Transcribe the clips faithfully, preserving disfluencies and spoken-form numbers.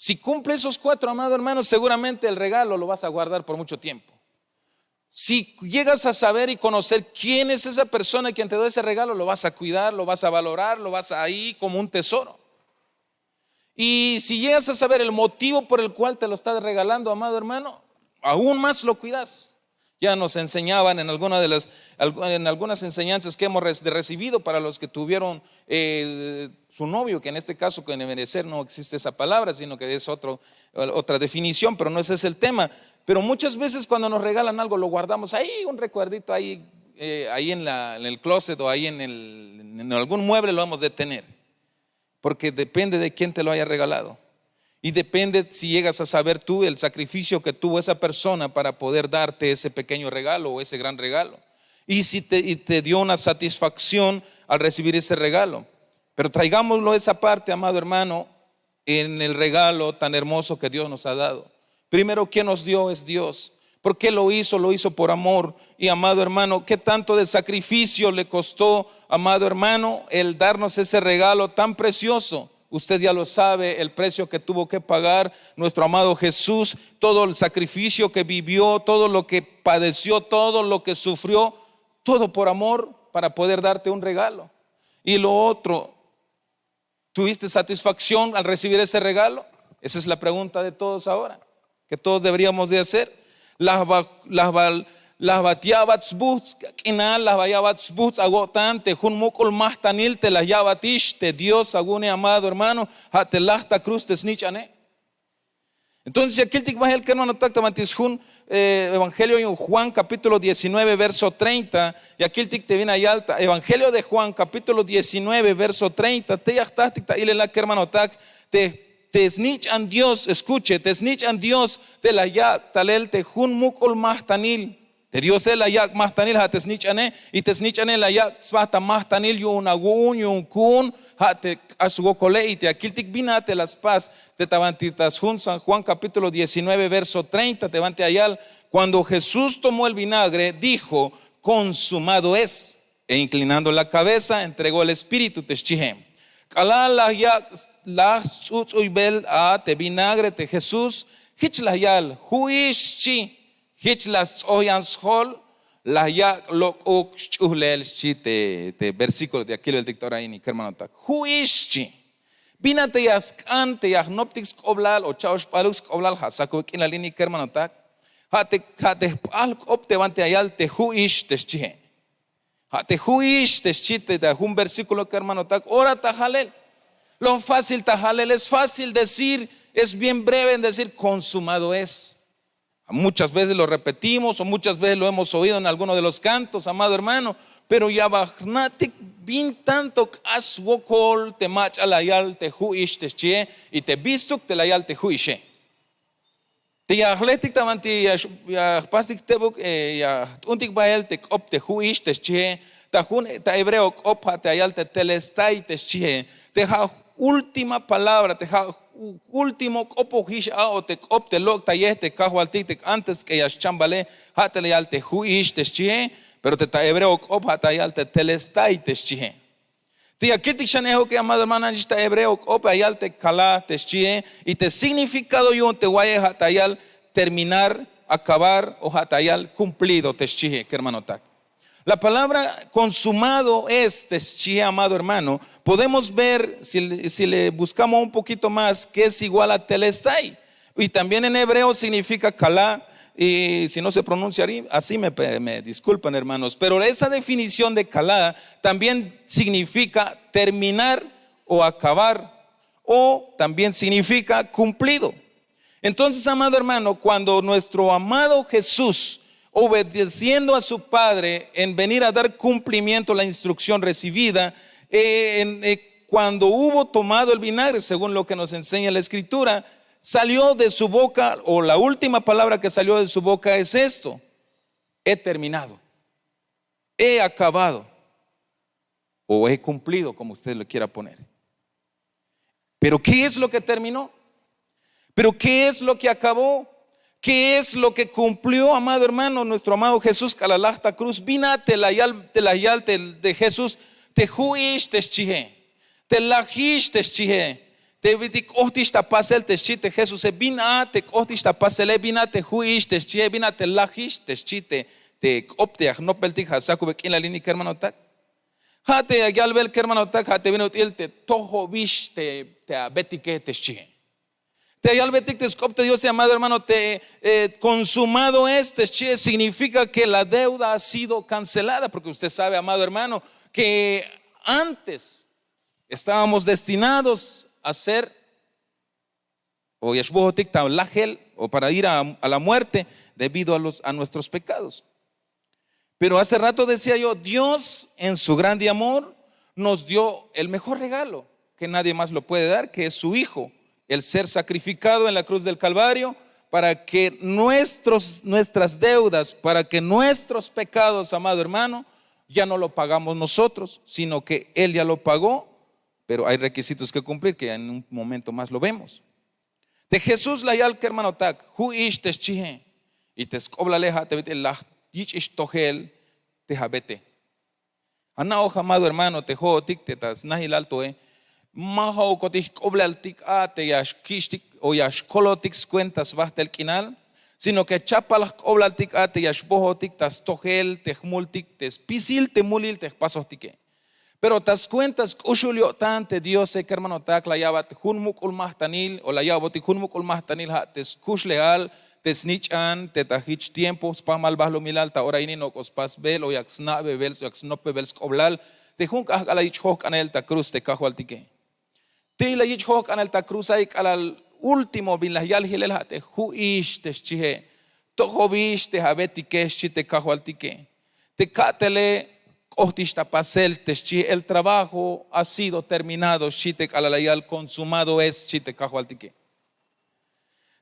Si cumple esos cuatro, amado hermano, seguramente el regalo lo vas a guardar por mucho tiempo. Si llegas a saber y conocer quién es esa persona quien te da ese regalo, lo vas a cuidar, lo vas a valorar, lo vas a ahí como un tesoro. Y si llegas a saber el motivo por el cual te lo está regalando, amado hermano, aún más lo cuidas. Ya nos enseñaban en alguna de las, en algunas enseñanzas que hemos recibido para los que tuvieron eh, su novio, que en este caso con merecer no existe esa palabra, sino que es otro, otra definición, pero no ese es el tema. Pero muchas veces cuando nos regalan algo lo guardamos ahí, un recuerdito ahí, eh, ahí en, la, en el closet o ahí en, el, en algún mueble lo vamos a detener, porque depende de quién te lo haya regalado. Y depende si llegas a saber tú el sacrificio que tuvo esa persona para poder darte ese pequeño regalo o ese gran regalo. Y si te, y te dio una satisfacción al recibir ese regalo. Pero traigámoslo esa parte, amado hermano, en el regalo tan hermoso que Dios nos ha dado. Primero, quien nos dio es Dios. ¿Por qué lo hizo? Lo hizo por amor. Y amado hermano, ¿qué tanto de sacrificio le costó, amado hermano, el darnos ese regalo tan precioso? Usted ya lo sabe, el precio que tuvo que pagar nuestro amado Jesús, todo el sacrificio que vivió, todo lo que padeció, todo lo que sufrió, todo por amor para poder darte un regalo. Y lo otro, ¿tuviste satisfacción al recibir ese regalo? Esa es la pregunta de todos ahora, que todos deberíamos de hacer. Laj ba ya'bat sbuhts k'inal, laj ba ya'bat sbuhts awo'tan te jun muk'ul majtanil te laj ya'batix te Dios awu'une, amado hermano, ja' te laj ta cruz te snich'ane. Entonces ya kiltik bahel kermanotak ta banti sjun eh, Evangelio yu'un Juan capítulo diecinueve verso treinta. Ya kiltik te bin la yal ta Evangelio de Juan capítulo diecinueve verso treinta. Te ya jtajtik ta ilelak kermanotak, te, te snich'an Dios, escuche, te snich'an Dios te la yak' talel te jun muk'ul majtanil. Te Diose la yak' majtanil, ja' te snich'ane, y te snich'ane la yak' sba ta majtanil yu'un awu'un, yu'un ku'un, ja' te k'ax swokole. Y te ya kiltik bin a te la spas te ta banti ta sjun San Juan capítulo diecinueve verso treinta, te banti ya yal: Cuando Jesús tomó el vinagre, dijo: Consumado es. E inclinando la cabeza, entregó el espíritu, te xchihe. K'alal laj yak' laj sts'uts'uybel a te vinagre te Jesús, jich laj yal: Ju'ix, xchi. Jich laj sts'oh yan sjol, laj yak' lok'uk sch'uhlel, xchi te, te versículo te ya kilbeltik ta ora ini kermanotak. Ju'ix, xchi. Bin a te ya sk'an te ya jnoptik sk'oblal o cha'oxp'aluk sk'oblal, ja' sakube k'inal ini kermanotak. Ja' te, ja' te jp'al k'op te banti ya yal te ju'ix, te xchihe. Ja' te ju'ix, te xchi te ta jun versículo kermanotak, ora ta jalel. Lo fácil ta jalel, es fácil decir, es bien breve en decir: Consumado es. Muchas veces lo repetimos o muchas veces lo hemos oído en alguno de los cantos, amado hermano, pero ya ba jna'tik bin tanto k'ax swokol te mach'a la yal te ju'ix, te xchihe, y te bistuk te la yal te ju'ixe. Te ya jlejtik ta banti ya jpastik tebuk, ya jt'untik bahel te k'op te ju'ix, te xchihe. Ta jun, ta hebreo k'op ja' te ya yal te telestai, te xchihe. Te ja' última palabra, te ja' último k'opojix a, o te k'op te lok' ta yej te Kajwaltik te antes que ya xchambale, ja' te la yal te ju'ix, te xchihe. Pero te ta hebreo k'op ja' te ya yal te telestai, te xchihe. Te ya kiltik xanejoke, amado hermano, nanix ta hebreo k'op ya yal te kala, te xchihe. Y te significado yu'un te wa'iye ja' te ya yal terminar, acabar, o ja' te ya yal cumplido, te xchihe kermanotak. La palabra consumado es, te xchihe, amado hermano, podemos ver, si, si le buscamos un poquito más, que es igual a telestai. Y también en hebreo significa kala, y si no se pronuncia así, me, me disculpan, hermanos, pero esa definición de kala también significa terminar o acabar, o también significa cumplido. Entonces, amado hermano, cuando nuestro amado Jesús, obedeciendo a su Padre en venir a dar cumplimiento a la instrucción recibida, eh, en, eh, cuando hubo tomado el vinagre, según lo que nos enseña la Escritura, salió de su boca, o la última palabra que salió de su boca es esto: He terminado, he acabado, o he cumplido, como usted lo quiera poner. Pero ¿qué es lo que terminó? ¿Pero qué es lo que acabó? ¿Qué es lo que cumplió, amado hermano, nuestro amado Jesús? K'alal laj ta cruz, bin a te la yal, te la yal te, de Jesús: Te ju'ix, te xchihe. Te lajix, te xchihe. Te bit'il k'ohtix ta pasel te xchi te jesuse, bin a te k'ohtix ta pasele, bin a te ju'ix te xchie, bin a te lajix te xchi te k'op te ya jnopeltik ja' sakube k'inal ini kermanotak. Ja' te ya yalbel kermanotak ja' te bin ut'il te tojobix te abetike te xchie. Te ya yalbetik te sk'op te diose amado hermano te konsumado es te xchie, signifika ke la deuda ha sido kancelada porke usted sabe amado hermano ke antes estábamos destinados a ser o ya xbohotik ta lajel o para ir a la muerte debido a nuestros pekados. Pero hace rato decia yo, dios en su grande amor nos dio el mejor regalo ke nadie mas lo puede dar ke es su hijo, el ser sakrifikado en la kruz del kalvario para ke nuestras deudas para ke nuestros pekados amado hermano ya no lo pagamos nosotros sino ke él ya lo pagó. Pero ay rekizitos ke kumplir ke en un momento mas lo vemos. Te jesús la yal kermanotak, ju'ix te xchihe y te sk'oblale ja' te bit'il la yich'ix tojel te abete. Ana'oj amado hermano te jo'otik te ta snahilal toe, ma ja'ukotik jk'oblaltik a te ya xkich'tik o ya xkolotik skuenta sbajtel k'inal, sino ke chapal jk'oblaltik a te ya xbohotik ta stojel te jmultik te spisil te mulil te jpasojtike. Pero ta skuenta sk'uxul yo'tan te diose kermanotak la ya'bat jun muk'ul majtanil o la ya'botik jun muk'ul majtanil ja' te skuxlejal te snich'an te ta jich tiempo spamal bahlumilal ta ora ini nok'o spas bel o yak sna'be bel o yak snope bel sk'oblal. Te jun k'ahk'al la yich' jojk'anel ta kruz te kajwaltike. Te la yich' jojk'anel ta kruz ay k'alal último bin la yal jilel ja' te ju'ix te xchihe, tojobix te abetike xchi te kajwaltike. Te ka'tele k'ohtix ta pasel te xchi, el trabajo ha sido terminado xchi te k'alal la yal konsumado es xchi te kajwaltike.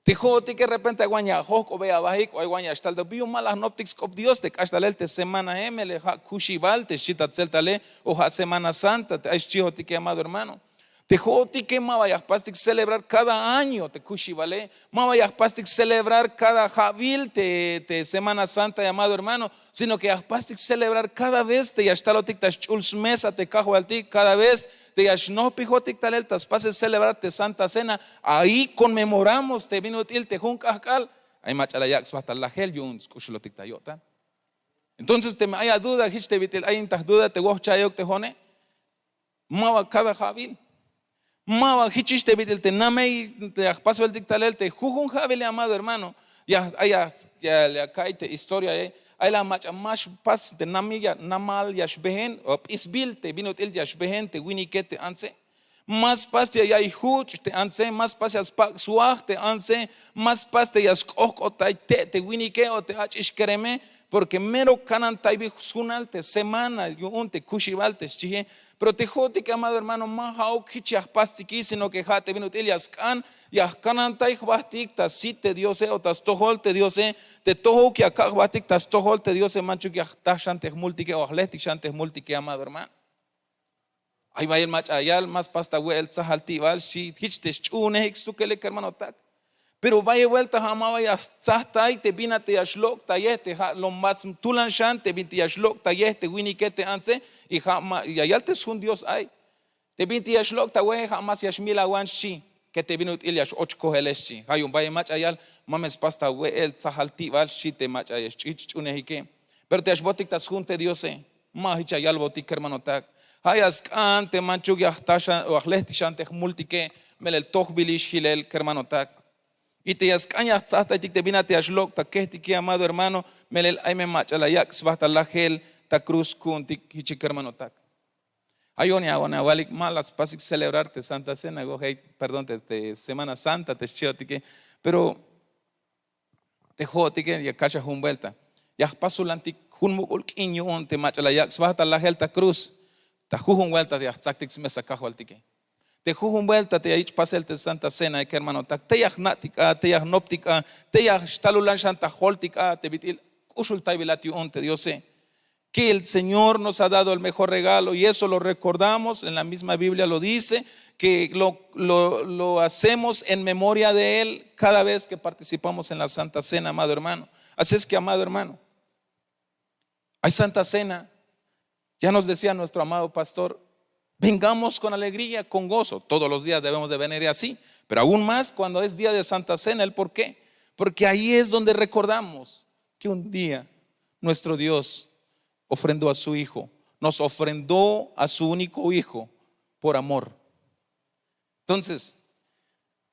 Te jo'otike repente ay wan ya jojk'obey abahik o ay wan ya xtal te bi yu'un ma la jnoptik sk'op dios te k'ax talel te semanahe melel ja' kuxibal te xchi ta tzeltale o ja' semana santa te ay xchihotike amado hermano. Te jo'otike ma ba ya jpastik celebrar kada año te kuxibale, ma ba ya jpastik celebrar kada ja'bil te semana santa llamado hermano, sino ke ya jpastik celebrar kada vez te ya xtalotik ta xch'ul smesa te kajwaltik kada vez te ya xnohpijotik talel ta spasel celebrar te santa cena. Ahí konmemoramos te bin ut'il te jun k'ahk'al ay mach'a la yak' sba ta lajel yu'un sk'uxulotik ta yo'tan. Entonces teme ay aduda jich te bit'il ay in ta jduda te wohchayok te jo'one, ma ba kada ja'bil, ma ba jichix te bit'il te namey te ya jpasbeltik talel te jujun ja'bile amado hermano. Ya ay ya ka'iy te historiae, ay la mach'a ma xpas te namey ya namal ya xbehen o p'isbil te bin ut'il ya xbehen te winike te antse. Ma spas ya ya'iy juch' te antse, ma spas ya spak' swaj te antse, ma spas te ya sk'ojk'otay te' te winike o te ach'ix kereme. Porke mero kanantaybil sjunal te semana yu'un te kuxibal te xchihe. Pero te jo'otike amado hermano ma ja'uk jich ya jpastikix sino ke ja' te bin ut'il ya sk'an ya jkanantay jbahtik ta sit te diose o ta stojol te diose. Te tohuk ya kak' jbahtik ta stojol te diose manchuk ya jtah xan te jmultike o ya jlehtik xan te jmultike amado hermano. Ay bayel mach'a ya yal ma spas ta we'el tsajal ti'bal xchi jich te sch'uhunejik stukelel kermanotak. Pero bayel buelta ja' ma ba ya stsajtay te bin a te ya xlok'tayej te ja' lo mas tulan xan te bin te ya xlok'tayej te winike te antse. Y ja' ma ya yal te sjun dios ay te bin te ya xlok'taweje ja' mas ya xmilawan xchi ke te bin ut'il ya x'och kojele xchi. Ja' yu'un bayel mach'a ya yal ma me spas ta we'el tsajal ti'bal xchi te mach'a ya xch'uhunejike. Pero te ya xbotik ta sjun te diose ma jich ya yalbotik kermanotak. Ja' ya sk'an te manchuk ya jlehtik xan te jmultike. Melel tojbilix jilel kermanotak. Y te ya sk'an ya jtsajtaytik te bin a te ya xlok' ta kehtike amado hermano, melel ay me mach'a la yak' sba ta lajel ta kruz ku'untik jichik kermanotak. Ayon ya awalik ma la spasik celebrar te santa cena, perdón te semana santa te xchiotike. Pero te jo'otike ya kal xa jun buelta ya jpasulantik jun muk'ul k'in yu'un te mach'a la yak' sba ta lajel ta kruz. Ta jujun buelta ya jtsaktik smesa kajwaltike. Te jujun buelta te ya yich' pasel te santa cena kermanotak te ya jna'tik a te ya jnoptik a te ya xtalulan xan ta joltik a te bit'il k'uxultaybilat yu'un te diose. Que el señor nos ha dado el mejor regalo y eso lo recordamos en la misma biblia lo dice, que lo hacemos en memoria de él cada vez ke participamos en la santa cena amado hermano. Así es ke amado hermano, ay santa cena. Ya nos decia nuestro amado pastor, Vengamos con alegría, con gozo. Todos los días debemos de venir así, pero aún más cuando es día de Santa Cena. ¿El por qué? Porque ahí es donde recordamos que un día nuestro Dios ofrendó a su Hijo, nos ofrendó a su único Hijo por amor. Entonces,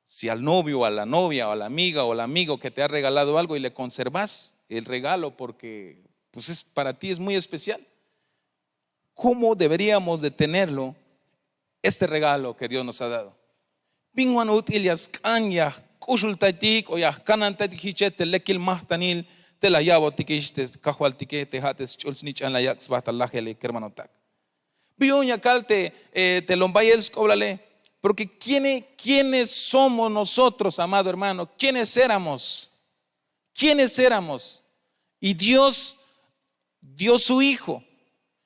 si al novio, a la novia, o a la amiga, o al amigo que te ha regalado algo y le conservas el regalo porque, pues, es para ti, es muy especial, ¿cómo deberíamos de tenerlo, este regalo que Dios nos ha dado? Bin wan ut'il ya sk'an ya jk'uxultaytik o ya jkanantaytik jiche te lekil majtanil te la ya'botikix te kajwaltike, te ja' te sch'ul snich'an la yak' sba ta lajele, kermanotak. Bi yu'un ya kal te, eh, te lom bayel sk'oblale, porque ¿quiénes, quiénes somos nosotros, amado hermano? ¿Quiénes éramos? ¿Quiénes éramos? Y Dios dio su Hijo.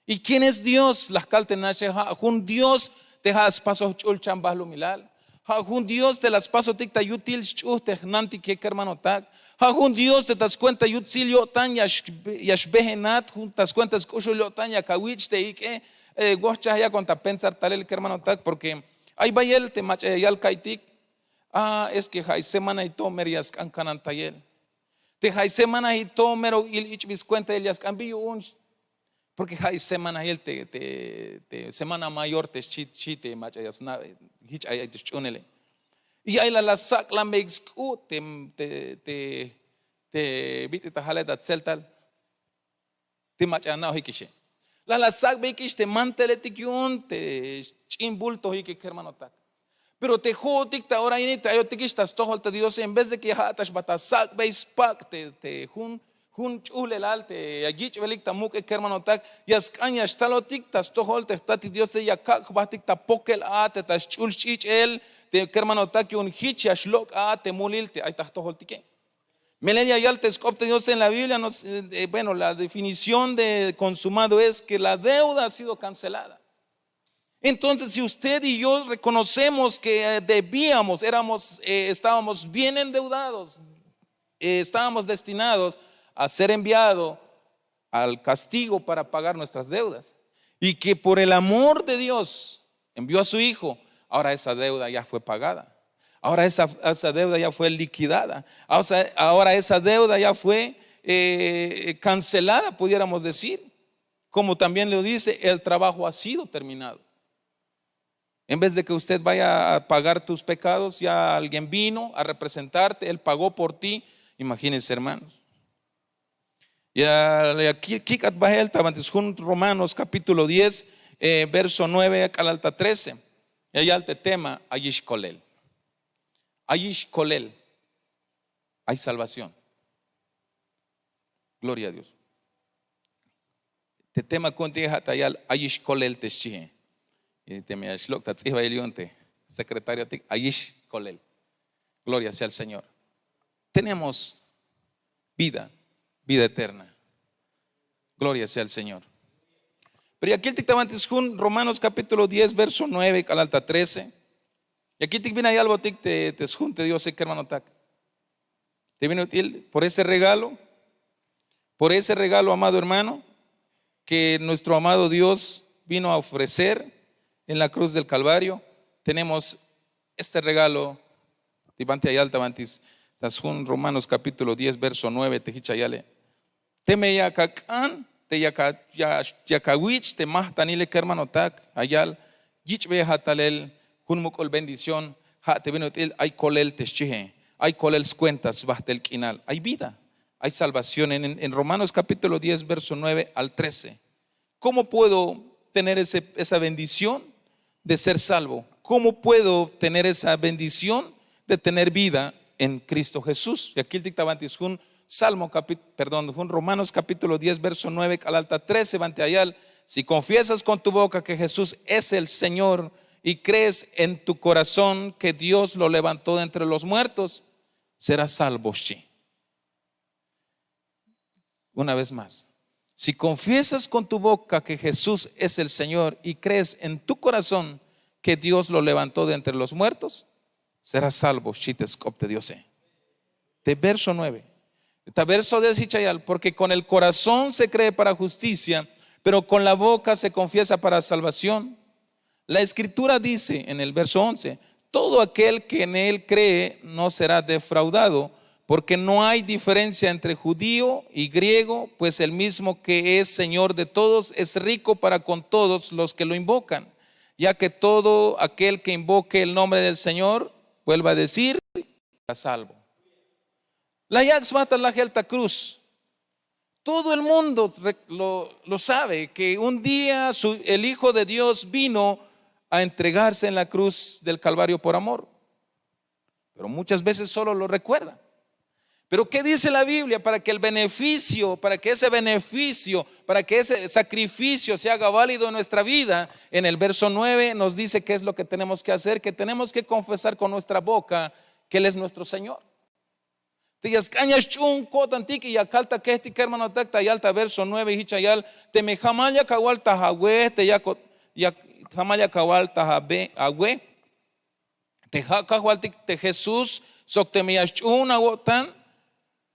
¿Y quién es Dios? La jkal te naxe, ja' jun Dios te ja' spasoj ch'ulchan balumilal. Ja' jun Dios te la spasotik ta yutil sch'uj te jnantike, kermanotak. Ja' jun Dios te ta skuenta yutsil yo'tan ya xbe-, ya xbejenat, jun ta skuenta sk'uxul yo'tan yak awich' te ik'e. Eh, wojchaj yakon ta pensar talel, kermanotak, porque ay bayel te mach'a ya yal ka'iytik: Ah, es que ja'i semanahil to mero ya sk'an kanantayel. Te ja'i semanahil to mero il ich'bil skuentahil ya sk'an. Bi yu'un, porque ja'i semanahil te, te, te semana mayor te xchi, xchi te mach'a ya sna' jich ay, ay te sch'uunele. Y ay la, la sak'lanbeyik sk'u' te, te, te, te bit'il ta jalel ta tseltal. Te mach'a ana'ojik'ixe, la la sak'beyik'ix te manteletik yu'un te ch'in bultojike, kermanotak. Pero te jo'otik ta ora ini te ayotikix ta stojol ta Diose, en vez de que ja'at ta xba ta sak'bey spak' te, te jun, jun ch'uhlelal te ya yich'belik ta muk'e, kermanotak, ya sk'an ya xtalotik ta stojol te jtatik Diose, ya kak' jbajtik ta pokel a te ta sch'ul sch'ich'el te, kermanotak, yu'un jich ya xlok' a te mulil te ay ta jtojoltike. Melel ya yal te sk'op te Diose en la Biblia, nos, eh, bueno, la definición de consumado es que la deuda ha sido cancelada. Entonces, si usted y yo reconocemos que, eh, debíamos, éramos, eh, estábamos bien endeudados, eh, estábamos destinados a ser enviado al castigo para pagar nuestras deudas, y que por el amor de Dios envió a su Hijo, ahora esa deuda ya fue pagada. Ahora esa, esa deuda ya fue liquidada. Ahora, ahora esa deuda ya fue, eh, cancelada, pudiéramos decir. Como también lo dice, el trabajo ha sido terminado. En vez de que usted vaya a pagar tus pecados, ya alguien vino a representarte, él pagó por ti. Imagínense, hermanos. Ya, ya ki-, kik'at bahel ta banti sjun Romanos capítulo diez, eh, verso nueve k'alal ta trece. Ya yal te tema: ayix kolel. Ayix kolel. Hay salvación. Gloria a Dios. Te tema ku'untik ja' ta yal: ayix kolel, te xchihe. Y teme ya xlok' ta ts'ihbayel yu'un te secretariotik: ayix kolel. Gloria sea al Señor. Tenemos vida, vida eterna. Gloria sea al Señor. Pero ya kiltik ta banti sjun Romanos capítulo diez, verso nueve k'alal ta trece. Ya kiltik bin ya yalbotik te, te sjun te Diose, kermanotak. Te bin ut'il, por ese regalo, por ese regalo, amado hermano, que nuestro amado Dios vino a ofrecer en la cruz del Calvario, tenemos este regalo. Te banti ya yal ta banti ta sjun Romanos capítulo diez, verso nueve, te jich ya yale. Teme yak ak'an, te yak a-, ya, yak awich' te majtanile, kermanotak, ya yal: yich'beyejat talel jun muk'ul bendición. Ja' te bin ut'il: ay kolel, te xchihe. Ay kolel skuenta sbajtel k'inal. Hay vida, hay salvación. En, en, en Romanos capítulo diez, verso nueve al trece. ¿Cómo puedo tener ese, esa bendición de ser salvo? ¿Cómo puedo tener esa bendición de tener vida en Cristo Jesús? Ya kiltik ta banti sjun Salmo capit-, perdón, jun Romanos capítulo diez, verso nueve k'alal ta trece, banti ya yal: Si confiesas con tu boca que Jesús es el Señor y crees en tu corazón que Dios lo levantó de entre los muertos, serás salvo, xchi. Una vez más, si confiesas con tu boca que Jesús es el Señor y crees en tu corazón que Dios lo levantó de entre los muertos, serás salvo, xchi te sk'op te Diose. Te verso nueve. Ta verso diez jich ya yal: Porque con el corazón se cree para justicia, pero con la boca se confiesa para salvación. La escritura dice en el verso once: "Todo aquel que en él cree no será defraudado, porque no hay diferencia entre judío y griego, pues el mismo que es Señor de todos es rico para con todos los que lo invocan, ya que todo aquel que invoque el nombre del Señor, vuelva a decir, está salvo." La yak' sba ta lajel ta cruz. Todo el mundo lo, lo sabe que un día su- el Hijo de Dios vino a entregarse en la cruz del Calvario por amor. Pero muchas veces solo lo recuerda. Pero ¿qué dice la Biblia para que el beneficio, para que ese beneficio, para que ese sacrificio se haga válido en nuestra vida? En el verso nueve nos dice qué es lo que tenemos que hacer, que tenemos que confesar con nuestra boca que Él es nuestro Señor. Te ya sk'an ya sch'uhun ko'tantik y ya kal ta kejtik, kermanotak, ta yal ta verso nueve, hich ya yal: "Teme jamal ya kawal ta awe, te ya ko- ya jamal ya kawal ta awe, te ja' Kajwaltik te Jesús, sok teme ya sch'uhun awo'tan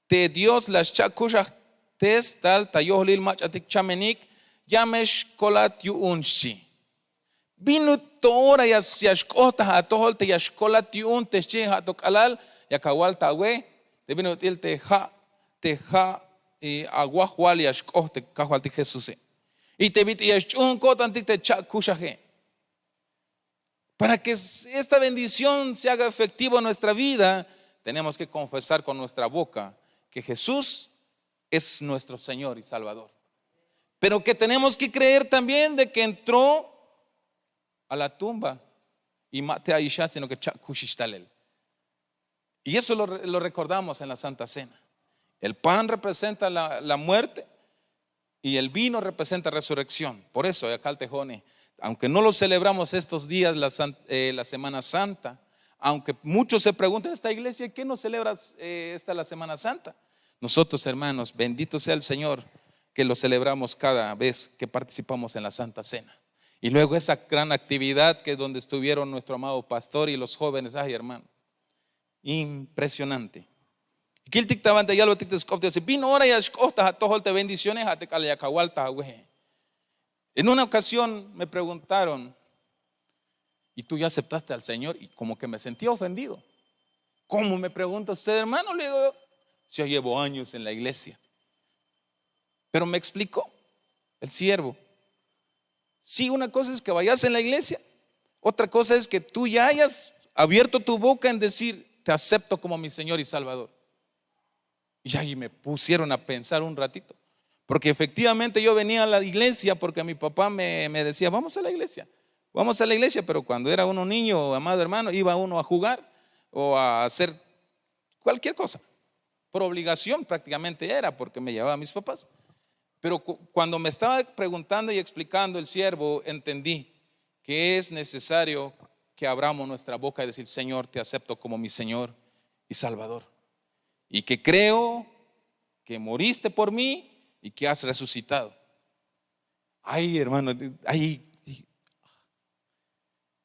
te Dios la scha'kuxajtes tal ta yohlil mach'atik chamenik, ya me xkolat yu'un", xchi. Bin to ora ya xk'oht ta atojol te ya xkolat yu'un te xchi, ja' to k'alal ya kawal ta awe, te bin ut'il te ja', te ja' awajwal ya xk'oht te Kajwaltik Jesuse. Y te bit'il ya sch'uhun ko'tantik te cha'kuxaje. Para que esta bendición se haga efectivo en nuestra vida, tenemos que confesar con nuestra boca que Jesús es nuestro Señor y Salvador. Pero que tenemos que creer también de que entró a la tumba y ma te a'i xan, sino que cha'kuxix talel. Y eso lo, lo recordamos en la Santa Cena. El pan representa la, la muerte y el vino representa resurrección. Por eso, ya kal te jo'one, aunque no lo celebramos estos días, la san- eh, la Semana Santa, aunque muchos se preguntan: "Esta iglesia, ¿qué no celebras, eh, esta la Semana Santa?". Nosotros, hermanos, bendito sea el Señor, que lo celebramos cada vez que participamos en la Santa Cena. Y luego esa gran actividad que es donde estuvieron nuestro amado pastor y los jóvenes, ay, hermano, impresionante. Kiltik ta banti ya yalbotik te sk'op te Diose: "Bin ora ya xk'oht ta atojol te bendicioneja, te k'alal ya kawal ta aweje?". En una ocasión me preguntaron: "¿Y tú ya aceptaste al Señor?". Y como que me sentí ofendido. "¿Cómo me pregunta usted, hermano?", le digo yo, "si ya llevo años en la iglesia". Pero me explicó el siervo: "Sí, una cosa es que vayas en la iglesia, otra cosa es que tú ya hayas abierto tu boca en decir: 'Te acepto como mi Señor y Salvador'". Y ahí me pusieron a pensar un ratito, porque efectivamente yo venía a la iglesia porque mi papá me, me decía: "Vamos a la iglesia, vamos a la iglesia", pero cuando era uno niño, amado hermano, iba uno a jugar o a hacer cualquier cosa. Por obligación prácticamente era, porque me llevaban mis papás. Pero cu- cuando me estaba preguntando y explicando el siervo, entendí que es necesario que abramos nuestra boca y decir: "Señor, te acepto como mi Señor y Salvador. Y que creo que moriste por mí y que has resucitado". Ay, hermano, ay,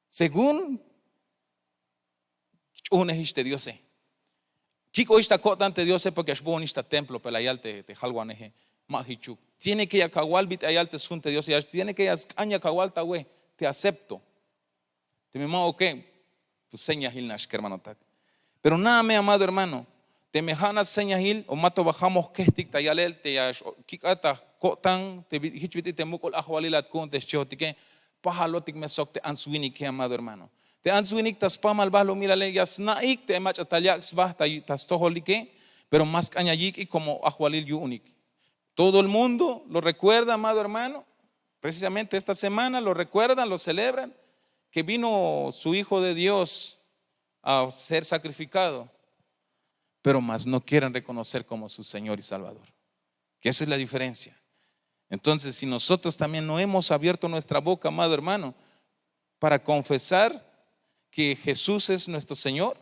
según ch'uhunejix te Diose, kik'ohix ta ko'tan te Diose, porque ya xbohonix ta templo, pero la yal te, te jalwaneje: "Ma jichuk, tiene que ya kawal bit'il ya yal te sjun te Diose, ya tiene que ya sk'an ya kawal ta awe, te acepto". Teme ma'uke, pues señahil nax, kermanotak. Pero na'a me, amado hermano, teme ja' nax señahil o ma to ba jamoj kejtik ta yalel te ya xkik'at ta ko'tan te bi- jich bit'il te muk'ul ajwalil at ku'un te xchiotike, pajalotik me sok te ants winike, amado hermano. Te ants winik ta spamal balumilale ya sna'ik te mach'a tal yak' sba ta, ta stojolike, pero ma sk'an ya yik'ik como ajwalil yu'unik. Todo el mundo lo recuerda, amado hermano. Precisamente esta semana lo recuerdan, lo celebran, que vino su Hijo de Dios a ser sacrificado, pero más no quieren reconocer como su Señor y Salvador. Que esa es la diferencia. Entonces, si nosotros también no hemos abierto nuestra boca, amado hermano, para confesar que Jesús es nuestro Señor,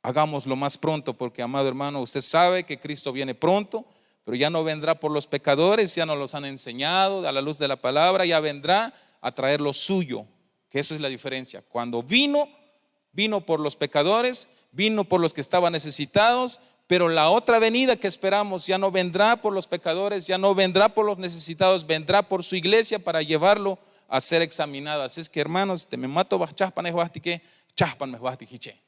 hagámoslo más pronto, porque, amado hermano, usted sabe que Cristo viene pronto, pero ya no vendrá por los pecadores, ya nos los han enseñado a la luz de la palabra, ya vendrá a traer lo suyo, que eso es la diferencia. Cuando vino, vino por los pecadores, vino por los que estaban necesitados, pero la otra venida que esperamos ya no vendrá por los pecadores, ya no vendrá por los necesitados, vendrá por su iglesia para llevarlo a ser examinado. Así es que, hermanos, teme ma to ba jchajpanej jbahtike, jchajpan me jbahtike jiche.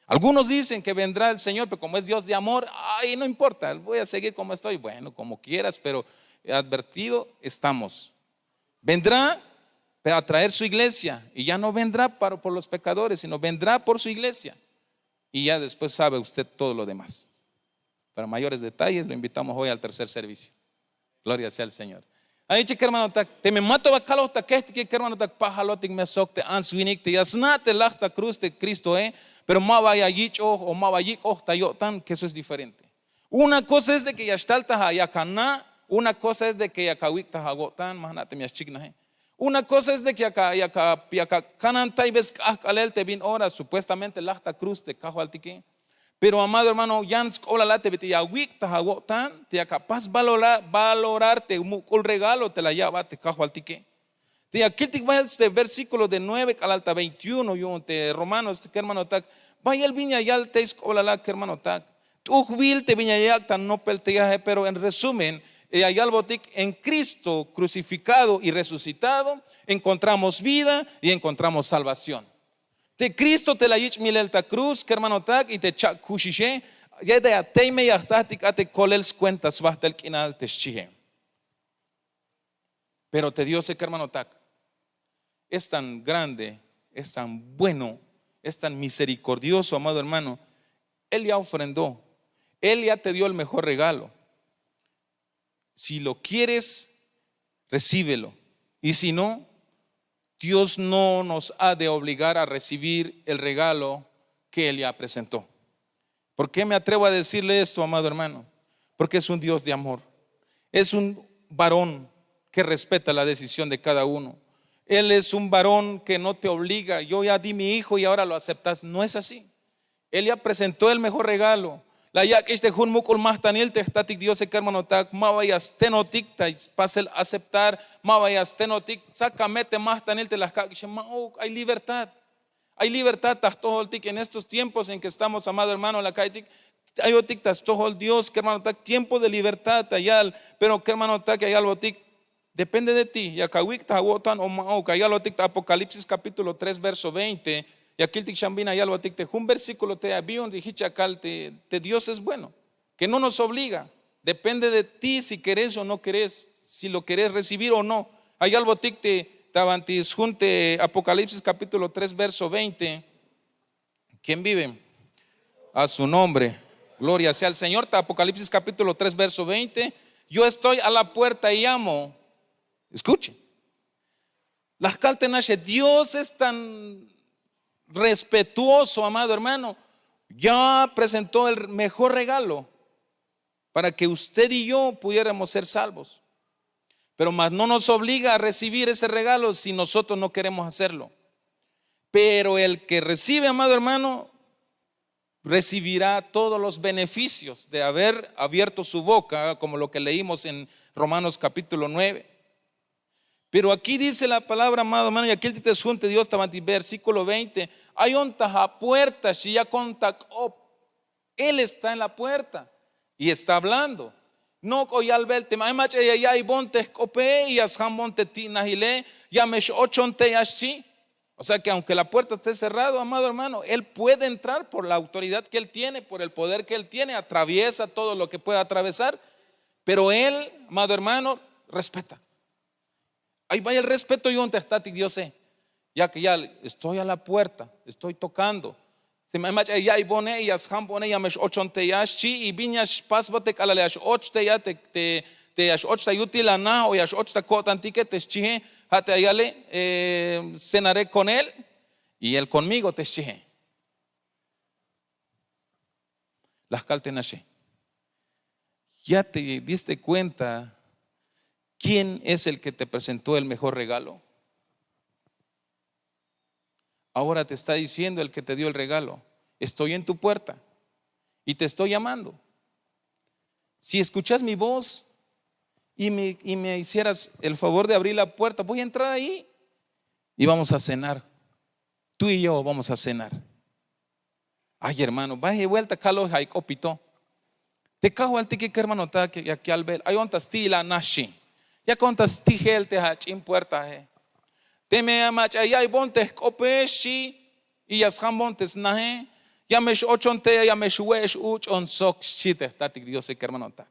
Algunos dicen que vendrá el Señor, pero como es Dios de amor, ay, no importa, voy a seguir como estoy. Bueno, como quieras, pero advertido estamos. Vendrá, pero a traer su iglesia, y ya no vendrá para, por los pecadores, sino vendrá por su iglesia. Y ya después sabe usted todo lo demás. Para mayores detalles lo invitamos hoy al tercer servicio. Gloria sea al Señor. Ay, che kermanotak, teme ma to ba kaloj ta kejtike, kermanotak, pajalotik me sok te ants winik te ya sna' te laj ta cruz te Cristoe, pero ma ba ya yich'oj o ma ba yik'oj ta yo'tan, que eso es diferente. Una cosa es de que ya xtal ta ja' yak ana', una cosa es de que yak awik' ta awo'tan, ma jna' teme ya xchiknaje. Una cosa es de que yak a- yak a- yak akanan ta ibe sk'ajk'alel te bin ora supuestamente laj ta cruz te Kajwaltike. Pero amado hermano, yan sk'oblal a te bit'il ya awik' ta awo'tan te yak apas valorar, valorar te muk'ul regalo te la ya'bat te Kajwaltike. Te ya kiltik bayel te versículo de nueve k'alal ta veintiuno yu'un te Romanos, kermanotak, bayel bin ya yal tey sk'oblal a, kermanotak. T'ujbil te bin ya yak' ta nopel te yaje, pero en resumen, ya yalbotik, en Cristo crucificado y resucitado encontramos vida y encontramos salvación. Te Cristo te la yich' milel ta cruz, kermanotak, y te cha'kuxixe, ya te ya tey me ya jtatik a te kolel skuenta sbajtel k'inal te xchie. Pero te Diose, kermanotak, es tan grande, es tan bueno, es tan misericordioso, amado hermano. Él ya ofrendó, Él ya te dio el mejor regalo. Si lo quieres, recíbelo. Y si no, Dios no nos ha de obligar a recibir el regalo que Él ya presentó. ¿Por qué me atrevo a decirle esto, amado hermano? Porque es un Dios de amor. Es un varón que respeta la decisión de cada uno. Él es un varón que no te obliga. Yo ya di mi hijo y ahora lo aceptas. No es así. Él ya presentó el mejor regalo. La yak'ix te jun muk'ul majtanil te jtatik Diose, kermanotak, ma ba ya stenotik ta pasel aceptar, ma ba ya stenotik, sácame te majtanil te la jkak'ixe, ma'uk, hay libertad. Hay libertad ta jtojoltik en estos tiempos en que estamos, amado hermano, la ka'iytik, ayotik ta stojol Dios, kermanotak, tiempo de libertad ta yal, pero kermanotak, ya yalbotik, depende de ti, yak awik' ta awo'tan o ma'uk. Ya yalbotik ta Apocalipsis capítulo tres, verso veinte, ya kiltik xan bin ya yalbotik te jun versículo te ya bi yu'un te jich ya kal te, te Dios es bueno, que no nos obliga, depende de ti si querés o no querés, si lo querés recibir o no. Ya yalbotik te ta banti sjun te Apocalipsis capítulo tres, verso veinte. ¿Quién vive? A su nombre. Gloria sea al Señor. Ta Apocalipsis capítulo tres, verso veinte. Yo estoy a la puerta y llamo. Escuche. La jkal te naxe, Dios es tan respetuoso, amado hermano. Ya presentó el mejor regalo para que usted y yo pudiéramos ser salvos. Pero más no nos obliga a recibir ese regalo si nosotros no queremos hacerlo. Pero el que recibe, amado hermano, recibirá todos los beneficios de haber abierto su boca, como lo que leímos en Romanos capítulo nueve. Pero aquí dice la palabra, amado hermano, y aquí el te junte Dios ta banti, versículo veinte, ayon ta apuerta, xchi, yakon ta k'op. Él está en la puerta y está hablando. Nok'o yalbel teme ay mach'a ya ya'iybon te jk'ope y ya sjambon te ti'najile, ya me x-ochon tey a, xchi. O sea que aunque la puerta esté cerrado, amado hermano, él puede entrar por la autoridad que él tiene, por el poder que él tiene, atraviesa todo lo que pueda atravesar, pero él, amado hermano, respeta. Ay bayel respeto yu'un te jtatik Diose. Yak yal, estoy a la puerta, estoy tocando. Teme ay mach'a ya ya'iybone y ya sjambone, ya me x-ochon tey a, xchi, y bin ya xpasbot te k'alal ya x-och tey a te, te, te ya x-och ta yutil ana o ya x-och ta ko'tantike, te xchie, ja' te ya yale, eh, cenaré con él y él conmigo, te xchie. La jkal te naxe, ¿ya te diste cuenta quién es el que te presentó el mejor regalo? Ahora te está diciendo el que te dio el regalo: estoy en tu puerta y te estoy llamando. Si escuchas mi voz y me, y me hicieras el favor de abrir la puerta, voy a entrar ahí y vamos a cenar. Tú y yo vamos a cenar. Ay hermano, baje buelta kaloj ay k'opito. Te Kajwaltike, kermanotak, yak yalbel, ayon ta sti'il a naxi, yakon ta stijel te ach'in puertae. Teme ya mach'a ya ya'iybon te jk'ope, xchi, y ya sjambon te snaje, ya me x-ochon tey a, ya me xwe'ex uch'on sok, xchi te jtatik Diose, kermanotak.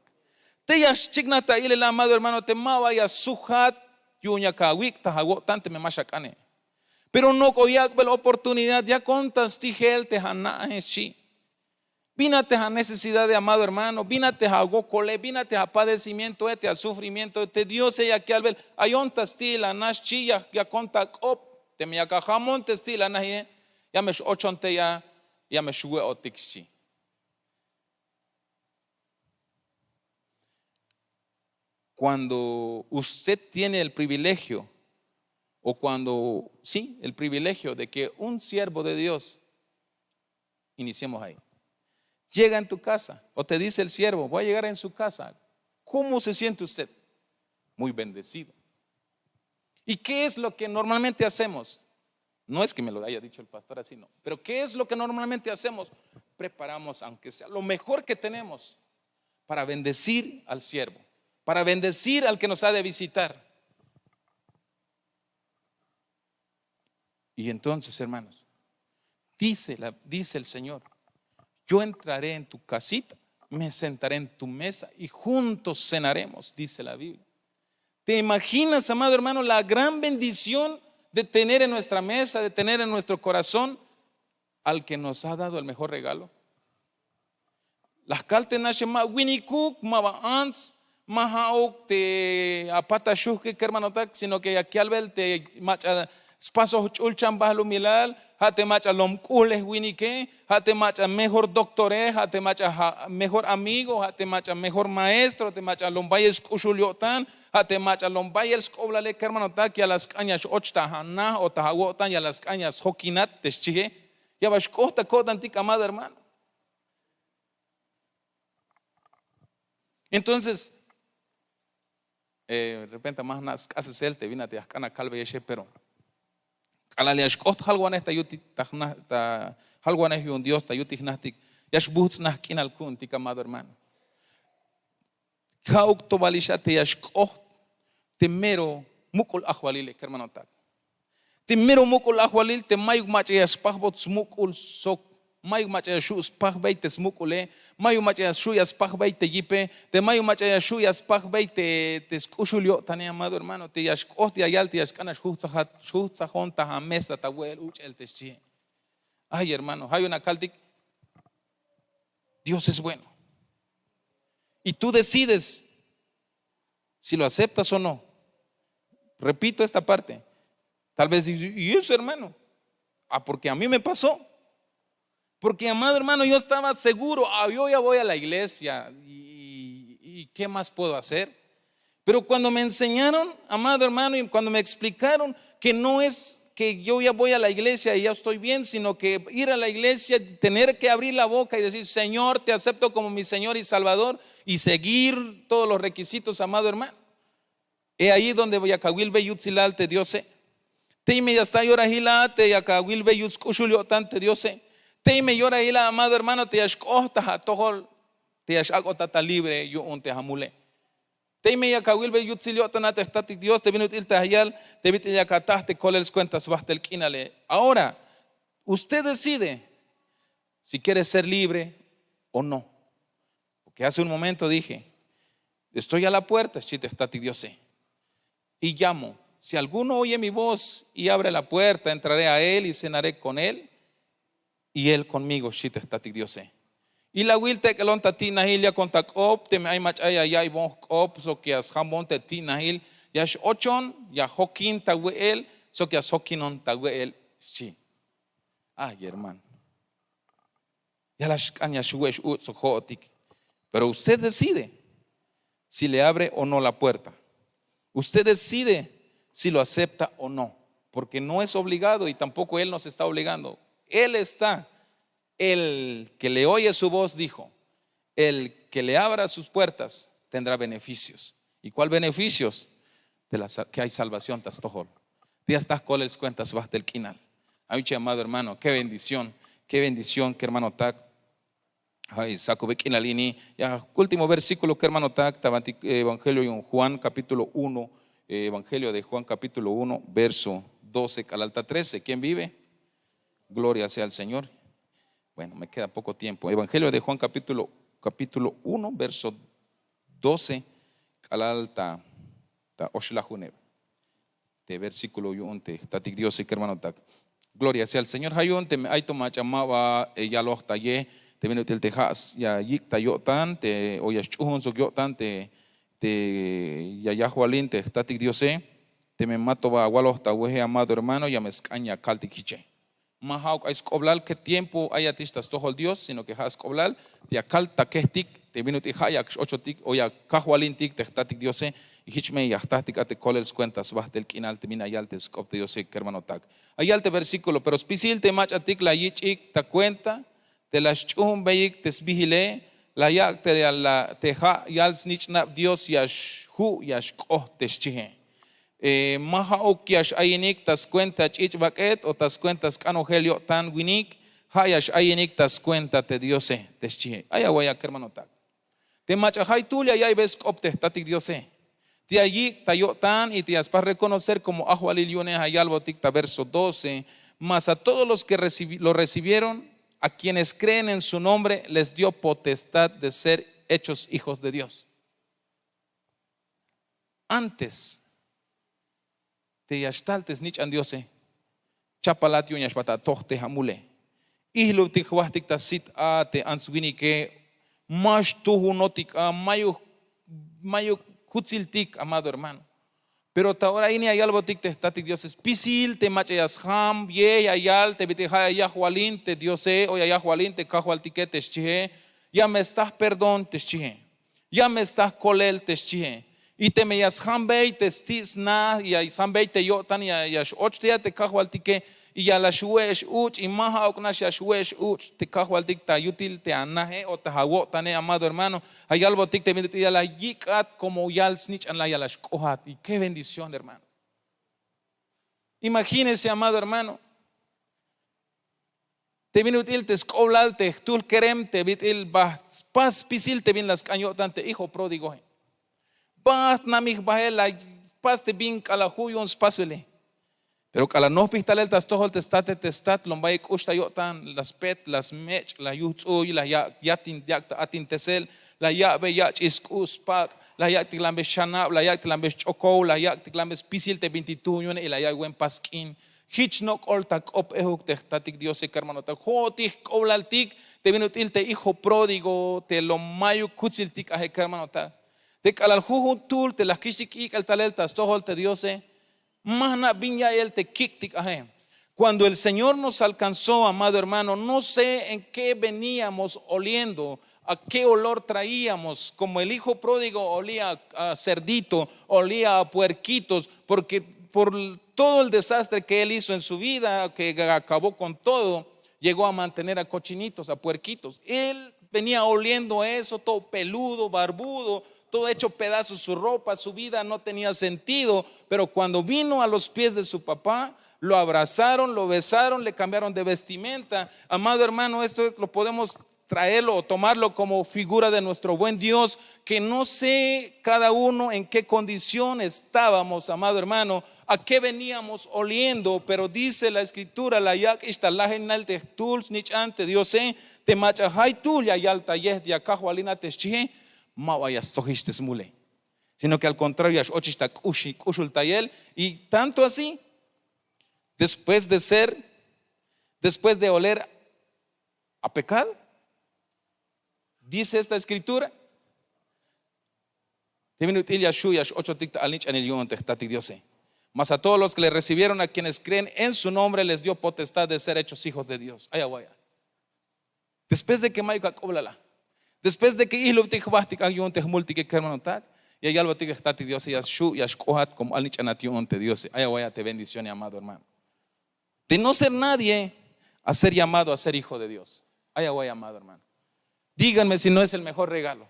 Tey ya xchiknaj ta ilel a, amado hermano, te ma ba ya sujat yu'un yak awik' ta awo'tan teme ma xak'ane. Pero nok'o yak'bel oportunidad, yakon ta stijel te ana'e, xchi. Bin a te anecesidade, amado hermano, bin a te awokole, bin a te apadecimientoe, te asufrimientoe, te Diose yak yalbel: ayon ta sti'il ana, xchi. Ya yakon ta k'op, teme yak ajambon te sti'il anaje, ya me x-ochon tey a, ya me xwe'otik, xchi. Cuando usted tiene el privilegio, o cuando, sí, el privilegio de que un siervo de Dios, iniciemos ahí, llega en tu casa, o te dice el siervo: "Voy a llegar en su casa", ¿cómo se siente usted? Muy bendecido. ¿Y qué es lo que normalmente hacemos? No es que me lo haya dicho el pastor así, no. Pero ¿qué es lo que normalmente hacemos? Preparamos, aunque sea lo mejor que tenemos, para bendecir al siervo, para bendecir al que nos ha de visitar. Y entonces, hermanos, dice, la- dice el Señor: "Yo entraré en tu casita, me sentaré en tu mesa y juntos cenaremos", dice la Biblia. ¿Te imaginas, amado hermano, la gran bendición de tener en nuestra mesa, de tener en nuestro corazón al que nos ha dado el mejor regalo? La jkal te naxe ma winikuk, ma ba ants, ma ja'uk te apat axujkik, kermanotak, sino que yak yalbel te mach'a spasoj ch'ulchan balumilal, ja' te mach'a lom k'uhulej winike, ja' te mach'a mejor doctore, ja' te mach'a ja- mejor amigo, ja' te mach'a mejor maestro, te mach'a lom bayel sk'uxul yo'tan, ja' te mach'a lom bayel sk'oblale, kermanotak, ya la sk'an ya x-och ta ana o ta awo'tan, ya la sk'an ya sjokinat te xchie. Ya ba xk'oht ta ko'tantik, amado hermano. Entonces, eh, de repente ma jna' sk'asesel te bin a te ya jk'an akalbeyexe, pero k'alal ya xk'oht jalwanej ta yuti- ta jna- ta jalwanej yu'un Dios ta yuti jnajtik, ya xbuhts'naj k'inal ku'untik, amado hermano. Ja'uk to balix a te ya xk'oht te mero muk'ul ajwalile, kermanotak. Te mero muk'ul ajwalil te mayuk mach'a ya spajbot smuk'ul sok mayuk mach'a ya xu' spajbey te smuk'ule, mayuk mach'a ya xu' ya spajbey te yipe, te mayuk mach'a ya xu' ya spajbey te, te sk'uxul yo'tane, amado hermano, te ya xk'oht ya yal te ya xk'an a xjujtsajat, xjujtsajon ta amesa ta we'el uch'el te xchie. Ay, hermano, ja' yu'un akaltik: Dios es bueno. Y tú decides si lo aceptas o no. Repito esta parte. Tal vez dices: "¿Y eso, hermano?". Ah, porque a mí me pasó. Porque, amado hermano, yo estaba seguro: "Ah, yo ya voy a la iglesia. ¿Y, y qué más puedo hacer?". Pero cuando me enseñaron, amado hermano, y cuando me explicaron que no es que yo ya voy a la iglesia y ya estoy bien, sino que ir a la iglesia, tener que abrir la boca y decir: "Señor, te acepto como mi Señor y Salvador", y seguir todos los requisitos, amado hermano. He ahí donde yak awilbey yutsilal te Diose. Tey me ya sta yorajil a te yak awilbey yuts k'uxul yo'tan te Diose. Tey me yorajil a, amado hermano, te ya xk'oht ta atojol, te ya x-ak'ot a ta libre yu'un te amule. Tey me yak awilbey yutsil yo'tan a te jtatik Dios, te bin ut'il te ayal, te bit'il yak ataj te kolel skuenta sbajtel k'inale. Ahora, usted decide si quiere ser libre o no. Porque hace un momento dije: "Estoy a la puerta", xchi te jtatik Diose, "y llamo. Si alguno oye mi voz y abre la puerta, entraré a él y cenaré con él y él conmigo", xchi te jtatik Diose. Ilawil, tek'elon ta ti'najil, yakon ta k'op, teme ay mach'a ya ya'iybon jk'op sok ya sjambon te ti'najil, ya x-ochon ya jokin ta we'el sok ya sjokinon ta we'el, xchi. Ay, hermano. Ya la xk'an ya xwe'ex uts' sok jo'otik. Pero usted decide si le abre o no la puerta. Usted decide si lo acepta o no. Porque no es obligado y tampoco él nos está obligando. Él está, el que le oye su voz, dijo, el que le abra sus puertas tendrá beneficios. ¿Y cuál beneficios? De la sa- que hay salvación ta stojol. Te ya sta kolel skuenta sbajtel k'inal. Ay, amado hermano, qué bendición, qué bendición, kermanotak. Ay, sakube k'inal ini, ya último versículo, kermanotak, ta banti evangelio yu'un Juan capítulo uno, eh, evangelio de Juan capítulo uno, verso doce k'alal ta trece. ¿Quién vive? Gloria sea al Señor. Bueno, me queda poco tiempo. Evangelio de Juan, capítulo, capítulo uno, verso doce k'alal ta, ta oxlajuneb. Te versículo yu'un te jtatik Diose, kermanotak. Gloria sea al Señor. Ja' yu'un teme ay to mach'a ma ba eyaloj ta ye te bin ut'il te ja' ya yik' ta yo'tan te, o ya sch'uhun sok yo'tan te, te ya yajwalin te jtatik Diose, teme ma to ba awaloj ta weje, amado hermano, ya me sk'an ya kaltik jiche. Ma ja'uk ay sk'oblal qué tiempo ayatix ta stojol Dios, sino que ja' sk'oblal te ya kal ta kejtik te bin ut'il ja' ya x-ochotik o ya kajwalintik te jtatik Diose. Y jich me ya jtajtik a te kolel skuenta sbajtel k'inal te bin la yal te sk'op te Diose, kermanotak. La yal te versículo: Pero spisil te mach'atik la yich'ik ta kuenta te la sch'uhunbeyik te sbijile, la yak' te, te ja' yal snich'nab Dios ya xju' ya xk'oht, te xchihe. Ma ja'uk ya x-ayinik ta skuenta ch'ich' bak'et o ta skuenta sk'anojel yo'tan winik, ja' ya x-ayinik ta skuenta te Diose, te xchihe. Ay awa'iya, kermanotak. Te mach'a jaytuhl ya ya'iybe sk'op te jtatik Diose, te ya yik' ta yo'tan y te ya spas reconocer como ajwalil yu'une. Ja' yalbotik ta verso doce: Mas a todos los que recibi- lo recibieron, a quienes creen en su nombre, les dio potestad de ser hechos hijos de Dios. Antes te ya xtal te snich'an Diose, chapalat yu'un ya xbat atoj te ja' mule. Ijlubtik jbajtik ta sit a te ants winike, ma xtujunotik a, mayuk, mayuk kutsiltik, amado hermano. Pero ta ora ini ya yalbotik te jtatik Diose, spisil te mach'a ya sjam ye ya yal te bit'il ja' ya yajwalin te Diose o ya yajwalin te kajwaltike, te xchihe, ya me staj perdón, te xchihe. Ya me staj kolel, te xchihe. Y teme ya sjambey te sti' sna, ya sjambey te yo'tan, ya, ya x-och te ya te kajwaltike, y ya la xwe'ex uch', y ma ja'uk nax ya xwe'ex uch' te kajwaltik ta yutil te anaje o ta awo'tane, amado hermano. Ja' yalbotik te bin ut'il ya la yik'at como yal snich'an, la ya la xk'oat. Y qué bendición, hermano. Imagínese, amado hermano, te bin ut'il te sk'oblal te jtuhl kerem te bit'il bajt spas spisil te bin la sk'an yo'tan te hijo pródigoe. Bajt namij bajel, la spas te bin k'alal ju' yu'un spasbele. Pero k'alal nojpij talel ta stojol te state, te stat lombayel k'ux ta yo'tan, la spet, la smech', la yuj ts'uy, la ya- yatin yak' ta atintesel, la ya'be yach'il sk'u' spak', la yak'tiklanbe xanab, la yak'tiklanbe xch'okow, la yak'tiklanbe spisil te bintik tuj yu'une, y la ya'iyben pas k'in. Jich nok'ol ta k'op ejuk te jtatik Diose, kermanotak. Jo'otik jk'oblaltik te bin ut'il te hijo pródigo te lo mayuk kutsiltik aje, kermanotak. Te k'alal jujun tuhl te la jkich'tik ik'el talel ta stojol te Diose, ma jna' bin ya'iyel te kik'tik aje. Cuando el Señor nos alcanzó, amado hermano, no sé en qué veníamos oliendo, a qué olor traíamos, como el hijo pródigo olía a cerdito, olía a puerquitos, porque por todo el desastre que él hizo en su vida, que acabó con todo, llegó a mantener a cochinitos, a puerquitos. Él venía oliendo eso, todo peludo, barbudo, todo hecho pedazos su ropa, su vida no tenía sentido, pero cuando vino a los pies de su papá, lo abrazaron, lo besaron, le cambiaron de vestimenta. Amado hermano, esto es- lo podemos traerlo o tomarlo como figura de nuestro buen Dios, que no sé cada uno en qué condición estábamos, amado hermano, a qué veníamos oliendo, pero dice la Escritura, la yak'ix ta lajenal te jtuhl snich'an te Diose, te mach'a jaytuhl ya yal ta yejt ya kajwalin a te xchihe, ma ba ya stojix te smule, sino que al contrario ya x-ochix ta k'uxultayel. Y tanto así, después de ser, después de oler a pecado, dice esta escritura, te bin ut'il ya xju' ya x-ochotik ta alnich'anil yu'un te jtatik Diose. Mas a todos los que le recibieron, a quienes creen en su nombre, les dio potestad de ser hechos hijos de Dios. Ay awa'iya. Después de que mayuk ak'oblal a, después de que ijlubtik jbajtik a yu'un te jmultike, kermanotak, ya yalbotik te jtatik Diose, ya xju' ya xk'oat como alnich'anat yu'un te Diose. Ay awa'iya te bendición, amado hermano. De no ser nadie a ser llamado a ser hijo de Dios. Ay awa'iya, amado hermano. Díganme si no es el mejor regalo.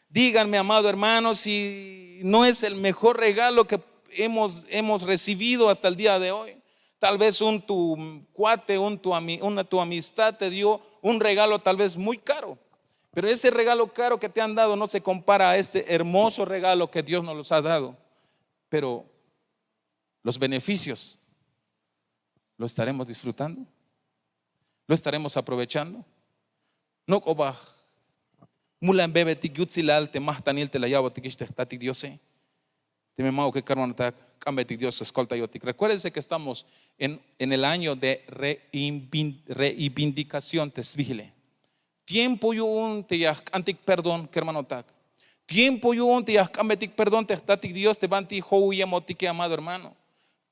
Díganme, amado hermano, si no es el mejor regalo que hemos, hemos recibido hasta el día de hoy. Tal vez un tu cuate, un tu ami- una tu amistad te dio un regalo tal vez muy caro, pero ese regalo caro que te han dado no se compara a este hermoso regalo que Dios nos los ha dado. Pero los beneficios ¿Lo estaremos disfrutando? ¿Lo estaremos aprovechando? Nok'o ba mulan bebetik yutsilal te majtanil te la ya'botikix te jtatik Diose. Teme ma'uke kermanotak, k'ambetik Dios skoltayotik. Recuérdense que estamos en, en el año de reivin- reivindicación te sbijile. Tiempo yu'un te ya jk'antik perdón kermanotak. Tiempo yu'un te ya jk'ambetik perdón te jtatik Dios te banti jowiyemotik, amado hermano.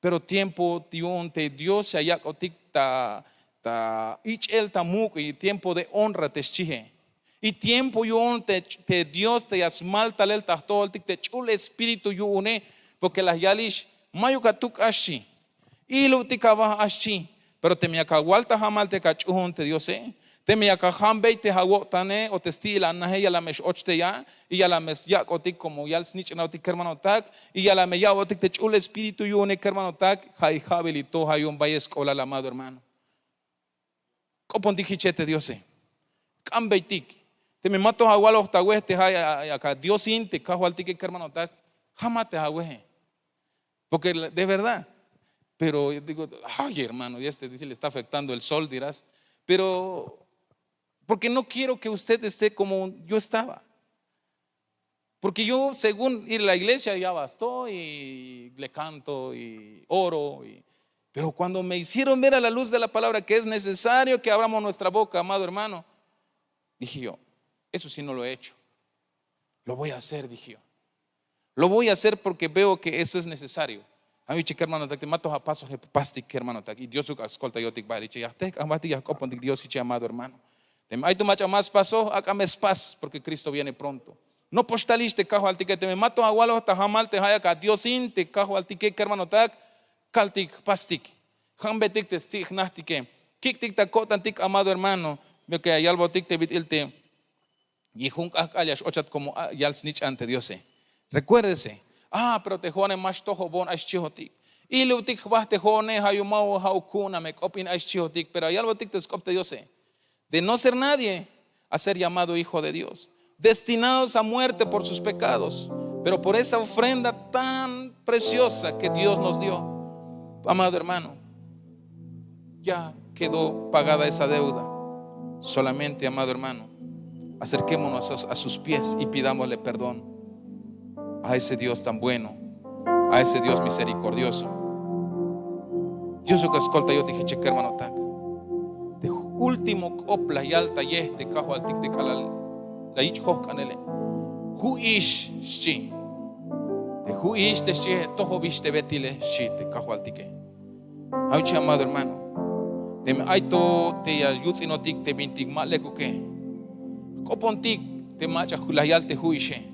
Pero tiempo yu'un te Dios ya yak'otik ta ta ich'el ta muk', y tiempo de honra te xchie. Y tiempo yu'un te, te Dios te ya smal talel ta jtojoltik te ch'ul espíritu yu'une. Porque la yalix: mayuk atuk a xchi, ilubtik aba a xchi. Pero teme yak awal ta jamal te yak ach'uun te Diose, teme yak ajambey te awo'tane o te sti'il anaje, ya la me x-och te ya, y ya la me yak'otik como yal snich'nawtik kermanotak, y ya la me ya'botik te ch'ul espíritu yu'une kermanotak. Ja' ija'bil y to ja' yu'un bayel sk'oblal, amado hermano. K'opontik jiche te Diose, k'ambeytik. Teme ma to awaloj ta awej te ja' yak a Diosin te kajwaltike kermanotak, ja' ma te aweje. Porque de verdad. Pero digo: ay, hermano, y este sí le está afectando el sol, dirás. Pero porque no quiero que usted esté como yo estaba. Porque yo, según ir a la iglesia, ya bastó, y le canto y oro. Y, pero cuando me hicieron ver a la luz de la palabra que es necesario que abramos nuestra boca, amado hermano, dije yo: eso sí no lo he hecho. Lo voy a hacer, dije yo. Lo voy a hacer porque veo que eso es necesario. A mí, che kermanotak, te ma to apaso je pastik kermanotak. Y Dios uk a skoltayotik bal, che, ya te k'ambatik, ya k'opontik Dios, che, amado hermano. Teme ay to mach'a ma spas, ak'a me spas, porque Cristo viene pronto. Nopox talix te kajwaltike. Teme ma to awaloj ta jamal te ja' yak a Diosin te kajwaltike kermanotak, kaltik jpastik, jambetik te sti' jnajtike, kik'tik ta ko'tantik, amado hermano. Veo que ya yalbotik te bit'il te: y jun k'ajk'al ya x-ochat como a- yal snich'an te Diose. Recuérdese: ah, pero te jo'one ma xtojobon, ay xchihotik. Ilubtik jba te jo'one, ja' yu'un ma ja' ukuna me k'op in, ay xchihotik. Pero ya yalbotik te sk'op te Diose: de no ser nadie, a ser llamado hijo de Dios, destinados a muerte por sus pecados, pero por esa ofrenda tan preciosa que Dios nos dio, amado hermano, ya quedó pagada esa deuda. Solamente, amado hermano, acerquémonos a, a sus pies y pidámosle perdón a ese Dios tan bueno, a ese Dios misericordioso. Dios uk a skoltayotik, che kermanotak. Te último k'op la yal ta yej te kajwaltik te k'alal la yich' jojk'anele: ju'ix, xchi. Te ju'ix te xchie, tojobix te betile, xchi te kajwaltike. Ay, che, amado hermano, teme ay to te ya yuts'inotik te bintik ma lekuke, k'opontik te mach'a la yal te ju'ixe.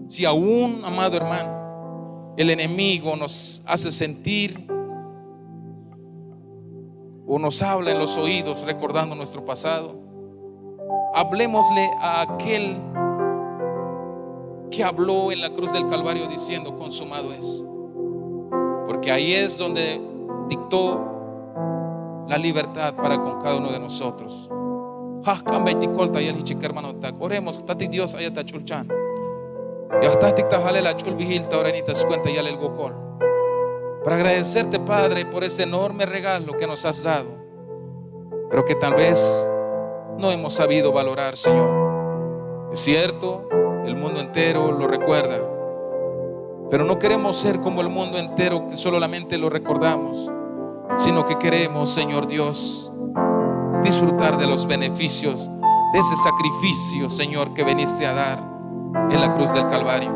Si aún, amado hermano, el enemigo nos hace sentir o nos habla en los oídos recordando nuestro pasado, hablemosle a aquel que habló en la cruz del Calvario diciendo: consumado es. Porque ahí es donde dictó la libertad para con cada uno de nosotros. Ja' jk'ambeytik koltayel, jich kermanotak. Oremos. Jtatik Dios, ayat ta ch'ulchan. Ya jtatik ta jalel ach'ulbijil ta ora ini ta swenta yalel wokol, para agradecerte, Padre, por ese enorme regalo que nos has dado, pero que tal vez no hemos sabido valorar, Señor. Es cierto, el mundo entero lo recuerda, pero no queremos ser como el mundo entero, que solamente lo recordamos, sino que queremos, Señor Dios, disfrutar de los beneficios de ese sacrificio, Señor, que viniste a dar en la cruz del Calvario.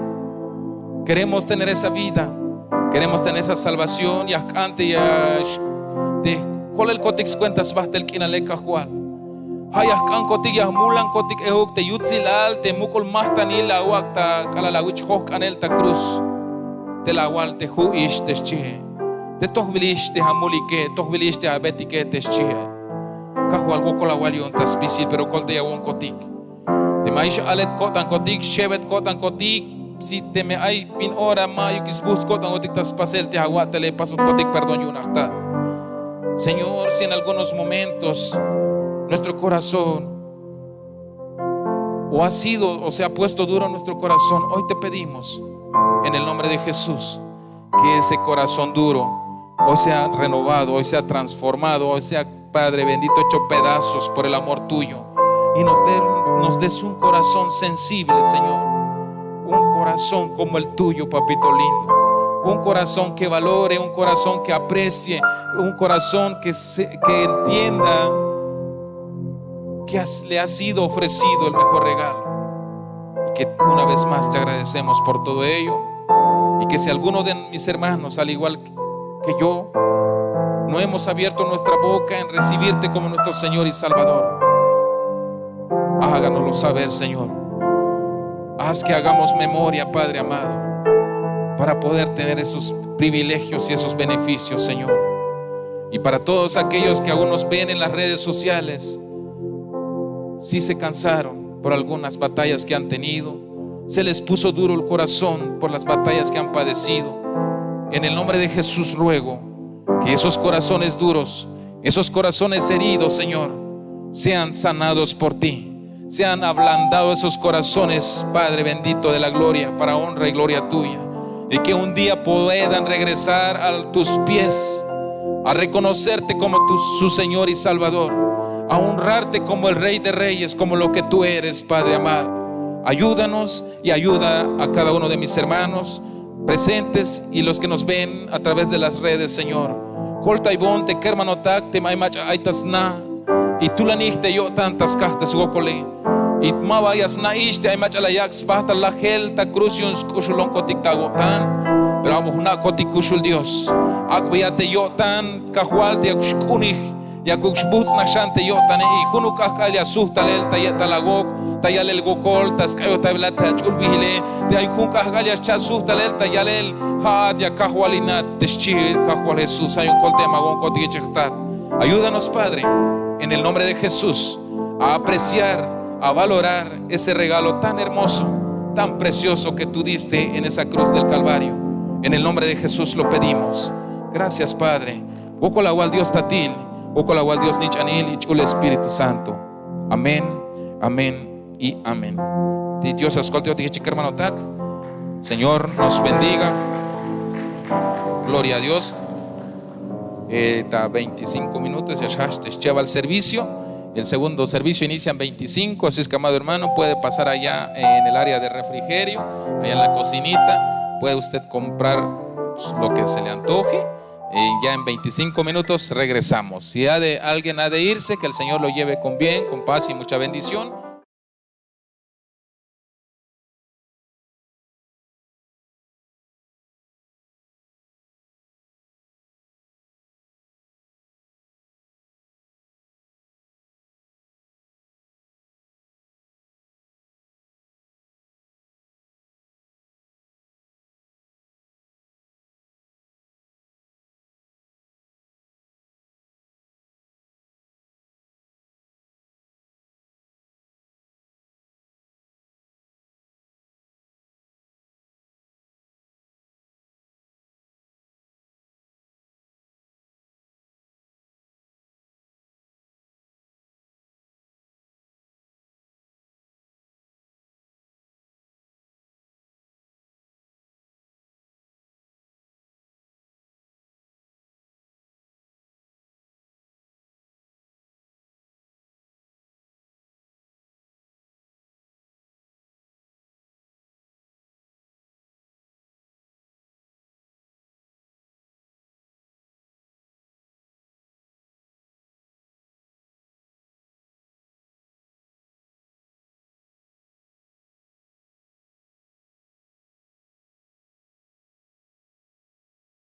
Queremos tener esa vida, queremos tener esa salvación. Ya jk'an te ya x- te kolel kotik swenta sbajtel k'inale, Kajwal. Ja' ya jk'an kotik, ya jmulan kotik euk te yutsilal te muk'ul majtanil la awak' ta k'alal awich' jojk'anel ta cruz. Te la awal te ju'ix te xchie, te tojbilix te amulike, tojbilix te abetike te xchie. Kajwal, wokol awal yu'un ta spisil, pero koltayawon kotik. Teme ay x-alet ko'tan kotik, xebet ko'tan kotik, si teme ay bin ora ma'yuk sbuts ko'tan kotik ta spasel te awa'tele, pasbot kotik perdón yu'un a jtat. Señor, si en algunos momentos nuestro corazón o ha sido o se ha puesto duro nuestro corazón, hoy te pedimos en el nombre de Jesús que ese corazón duro hoy sea renovado, hoy sea transformado, hoy sea, Padre bendito, hecho pedazos por el amor tuyo. Y nos, de- nos des un corazón sensible, Señor. Un corazón como el tuyo, papito lindo. Un corazón que valore, un corazón que aprecie, un corazón que, se- que entienda que has- le ha sido ofrecido el mejor regalo. Y que una vez más te agradecemos por todo ello. Y que si alguno de mis hermanos, al igual que yo, no hemos abierto nuestra boca en recibirte como nuestro Señor y Salvador, háganoslo saber, Señor. Haz que hagamos memoria, Padre amado, para poder tener esos privilegios y esos beneficios, Señor. Y para todos aquellos que aún nos ven en las redes sociales, si se cansaron por algunas batallas que han tenido, se les puso duro el corazón por las batallas que han padecido, en el nombre de Jesús ruego que esos corazones duros, esos corazones heridos, Señor, sean sanados por ti. Sean ablandados esos corazones, Padre bendito de la gloria, para honra y gloria tuya. Y que un día puedan regresar a tus pies, a reconocerte como tu- su Señor y Salvador, a honrarte como el Rey de Reyes, como lo que tú eres, Padre amado. Ayúdanos y ayuda a cada uno de mis hermanos presentes y los que nos ven a través de las redes, Señor. Koltaybohon te kermanotak teme ay mach'a ay ta sna y tulanij te yo'tan ta skaj ta swokole. Y ma ba ya sna'ix te ay mach'a la yak' sba ta lajel ta cruz yu'un sk'uxulonkotik ta awo'tan. Pero a'bon jna'kotik kuxul Dios. Ak'beya te yo'tan Kajwal te yakuk xk'unij, yakuk xbuts'naj xan te yo'tane. Y jun k'ahk'al ya sujt talel ta ye'tal awok, ta yalel wokol, ta sk'ayojtabelat te ach'ulbihile. Te ay jun k'ahk'al ya xcha' sujt talel ta yalel: Ja'at ya Kajwalinat, te xchi Kajwal Jesús. Ay jun koltayem awokol te jich jtat. Ayúdanos, Padre, en el nombre de Jesús, a apreciar, a valorar ese regalo tan hermoso, tan precioso que tú diste en esa cruz del Calvario. En el nombre de Jesús lo pedimos. Gracias, Padre. Wokol awal Dios tatil, wokol awal Dios nich'anil, y ch'ul Espíritu Santo. Amén, amén y amén. Te Dios ya skoltayotik jich kermanotak. Señor nos bendiga. Gloria a Dios. Eh, ta veinticinco minutos ya xjajch te xchebal servicio. El segundo servicio inicia en veinticinco, así es que, amado hermano, puede pasar allá en el área de refrigerio, allá en la cocinita, puede usted comprar lo que se le antoje. Eh, ya en veinticinco minutos regresamos. Si ha de, alguien ha de irse, que el Señor lo lleve con bien, con paz y mucha bendición.